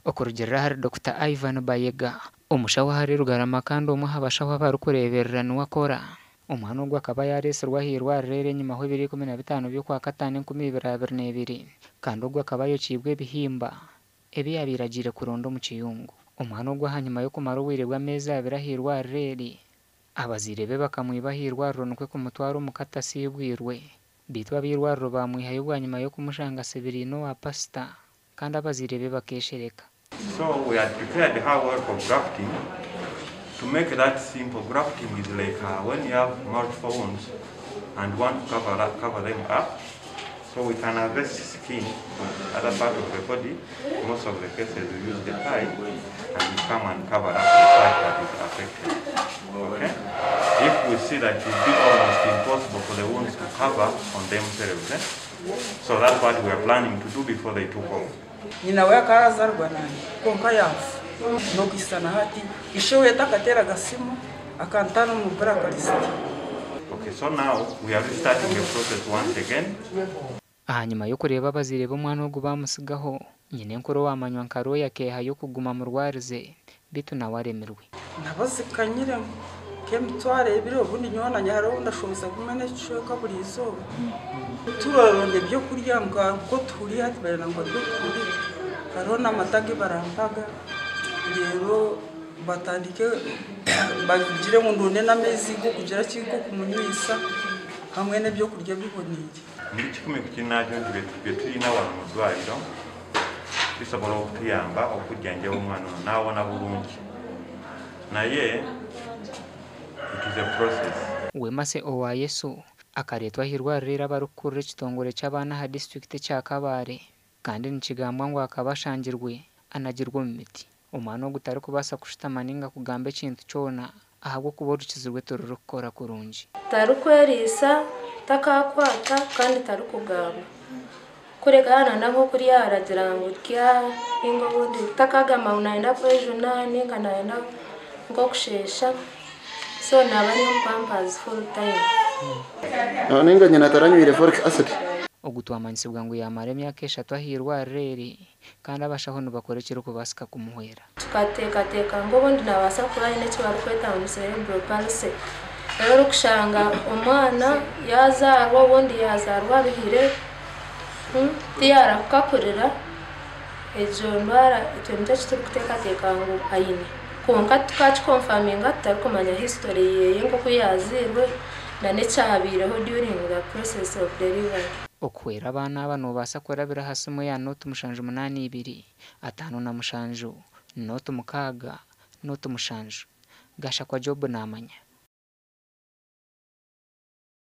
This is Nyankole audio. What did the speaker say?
Okurugiirira ahari Dokita Ivan Bayega, omushaho ahari Rugarama kandi omwe aha bashaho abarikureeberera niwe akora, omwana ogu akaba yaareetsirwe ah'eirwariro eri enyimaho ebiro 15 by'Okwakataano 2022 kandi ogu akaba ayokiibwe ebihimba ebi yaabaire agiire kuronda omu kiyungu. Omwana ogu ahanyima y'okumara obwire bw'ameezi abiri ah'eirwariro eri, abazaire be bakamwiba ah'eirwariro nikwo kumutwara omuka atasiibwirwe beitu ab'eirwariro baamwihayo bwanyima y'okumushanga asibiriine owa pasita kandi abazaire be bakeeshereka. So we had prepared her well for grafting to make that simple grafting is like uh, when you have multiple wounds and want to cover, cover them up so we can harvest skin from other part of the body most of the cases we use the thigh and we come and cover up the part that is affected okay if we see that it will be almost impossible for the wounds to cover on themselves eh? so that's what we are planning to do before they took off Nyina we akaba azaarwa naanye, kwonka yaafa. N'okuhitsya na hati, ishe we takateeraga simu, akantaana omu black list. Okay, so now we are restarting the process once again. Ahanyima y'okureeba abazaire b'omwana ogu baamutsigaho, nyinenkuru owaamanywa nka Roy akeehayo kuguma amurwarize beitu nawe aremirwe. Nabo zikanyire nk'emitwaro ebiri obundi nyowe nanye hariho obu ndashohoza gumwe n'ekicweka buri izooba. Turaronda ebyokurya nka nk'otuhuri hati barenda ngu barye otuhuri hariho n'amata agu barampaga reero batandike bagire ngu ndonde n'amaizi g'okugira ki g'okumunywisa hamwe n'ebyokurya biboniire. Ndi kikumi ku kinnaakyo nti bye tulina wano mu ddwaliro bisobola okutuyamba okujjanjaba omwana ono n'awona bulungi naye it is a process. Wemase Owayesu akareetwa ah'eirwariro eri abarikukurira ekitongore ky'abaana aha disiturikiti ekya Kabale kandi nikigambwa ngu akaba ashangirwe anagirwe omu miti. Omwana ogu tarikubaasa kushutama ninga kugamba ekintu kyona ahabw'okuba orukizi rwe tirurikukora kurungi. Tarikweriisa, takaakwata kandi tarikugamba. Kureka yaaba naayenda nk'okurya aragira ngu rya nainga obundi takaagamba ngu naayenda kwejuna nainga naayenda nk'okusheesha so naaba ari omu pampazi full time. Nainga nyina taranywire folic acid. Ogu twamanyisibwa ngu yaamara emyaka eshatu ah'eirwariro eri kandi abashaho nibakora ekirikubaasika kumuhwera. Tukateekateeka ngu obundi naabaasa kuba aine eki barikweta ngu ni cerebral palsy. Reero orikushanga omwana yaazaarwa obundi yaazaarwa aruhire, tiyaarahuka kurira, egyo ndwara itwe nikyo eki turikuteekateeka ngu aine. Kwonka tukakikonfaminga tutarikumanya history yeeye nk'oku yaazairwe n'ekyabaireho during the process of delivery. Okuhwera abaana aba noobaasa kurabira aha simu eya 072 57 06 07. Gashakwa Job naamanya.